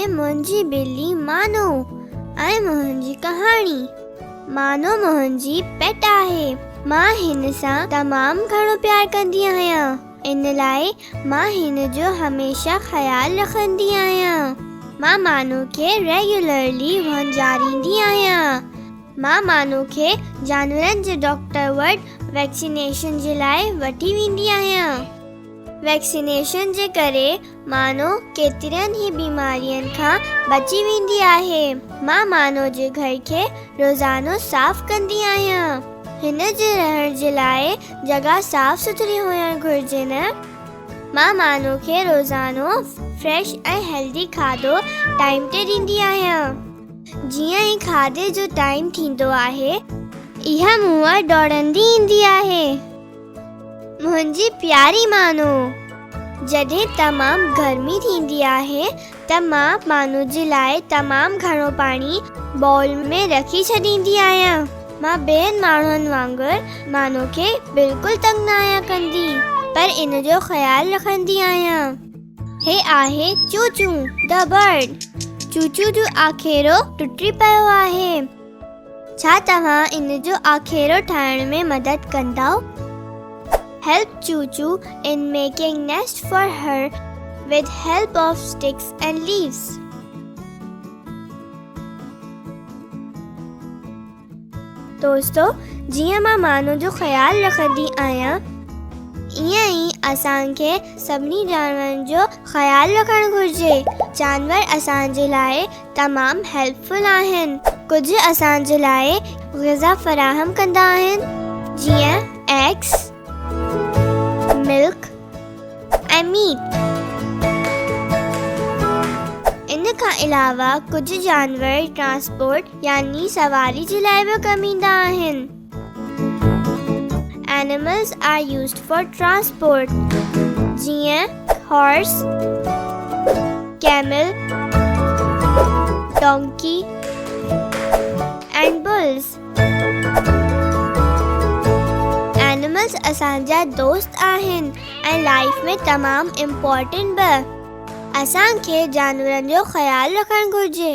آهي منهنجي ٻلي مانو ۽ منهنجي ڪهاڻي. مانو منهنجي پيٽ آهي. مان هن سان تمام گهڻو پيار ڪندي آهيان. ان لاء مان هن جو هميشه خيال رکندي آهيان. مان مانو کي ريگيولرلي وهنجاريندي آهيان. مان مانو کي جانورن جي ڊاڪٽر وٽ ويڪسينيشن جي لاء وٺي ويندي آهيان. ويڪسينيشن جي ڪري مانو ڪيترين ئي بيمارين کان بچي ويندي آهي. مان مانو جي گهر کي روزانو صاف ڪندي آهيان. هن جي رهڻ جي لاء جڳهه صاف سٿري هئڻ گهرجي نه؟ مان مانو کي روزانو فريش ۽ هيلدي کاڌو ٽائيم تي ڏيندي آهيان. جيئن ئي کاڌي جو ٽائيم ٿيندو آهي، اها مون وٽ ڊوڙندي ايندي آهي. منهنجي پياري مانو! جڏهن تمام گرمي ٿيندي آهي ته مان مانو جي لاء تمام گهڻو پاڻي بائول ۾ رکي ڇڏيندي آهيان. مان ٻين ماڻهن وانگر مانو کي بلڪل تنگ نه آهيان ڪندي پر ان جو خيال رکندي آهيان. هي آهي چوچو The Bird. چوچو جو آکيرو ٽٽي پيو آهي. ڇا توهان ان جو آکيرو ٺاهڻ ۾ مدد ڪندؤ؟ Help Chuchu in making nest for her with help of sticks and leaves. دوستو جيئن مان مانو جو خيال رکندي آهيان ائين ئي اسان کي سڀني جانورن جو خيال رکڻ گهرجي. جانور اسان جي لاء تمام هيلپ فل آهن. ڪجهه اسان جي لاء غذا فراهم ڪندا آهن جيئن ايگس، ملڪ ۽ ميٽ. ان کان علاوه ڪجهه جانور ٽرانسپورٽ يعني سواري جي لاء به ڪم ايندا آهن. Animals are used for transport جيئن horse, camel, donkey and bulls. Animals اسان جا دوست آهن ۽ لائف ۾ تمام امپورٽنٽ به. اسان کي جانورن جو خيال رکڻ گهرجي.